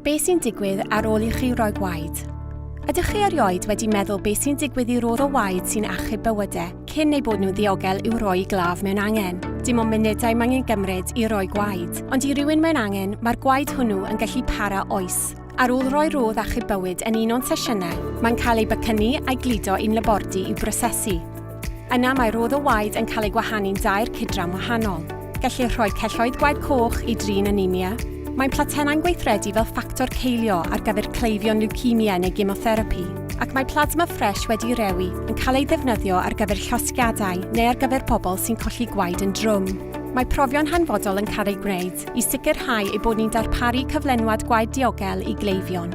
Be sy'n digwydd ar ôl i chi roi gwaed? Ydych chi erioed wedi meddwl beth sy'n digwydd i rodd o waed sy'n achub bywydau cyn eu bod nhw'n ddiogel i'w roi i glaf mewn angen? Dim ond munudau mae'n ei gymryd i roi gwaed, ond i rywun mewn angen, mae'r gwaed hwnnw yn gallu para oes. Ar ôl rhoi rhodd achub bywyd yn un o'n sesiynau, mae'n cael ei becynnu a'i gludo i'n labordy i'w brosesu. Yna mae rhodd o waed yn cael ei gwahanu'n dair cydran wahanol. Gellir rhoi celloedd gwaed coch i drin anemia. Mae platennau'n gweithredu fel ffactor ceilio ar gyfer cleifion lewcemia neu gemotherapi, ac mae plasma ffres wedi rewi yn cael ei ddefnyddio ar gyfer llosgiadau neu ar gyfer pobl sy'n colli gwaed yn drwm. Mae profion hanfodol yn cael eu gwneud i sicrhau ei bod ni'n darparu cyflenwad gwaed diogel i gleifion.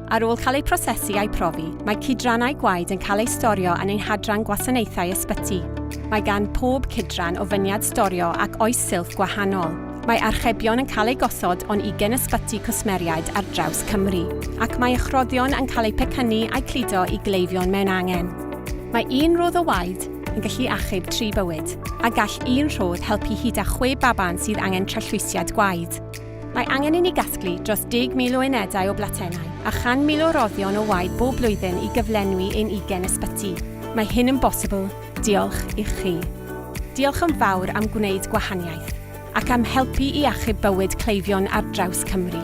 Ar ôl cael eu prosesu a'u profi, mae cydrannau gwaed yn cael eu storio yn ein hadran gwasanaethau ysbyty. Mae gan pob cydran ofyniad storio ac oes silff gwahanol. Mae archebion yn cael eu gosod o'n ugain ysbyty cwsmeriaid ar draws Cymru, ac mae eich rhoddion yn cael eu pecynnu a'u cludo i gleifion mewn angen. Mae un rhodd o waed yn gallu achub tri bywyd, a gall un rhodd helpu hyd at chwe baban sydd angen trallwysiad gwaed. Mae angen i ni gasglu dros 10,000 o unedau o blatennau a 100,000 o roddion o waed bob blwyddyn i gyflenwi ein ugain ysbyty. Mae hyn yn bosibl, diolch i chi. Diolch yn fawr am gwneud gwahaniaeth, ac am helpu i achub bywyd cleifion ar draws Cymru.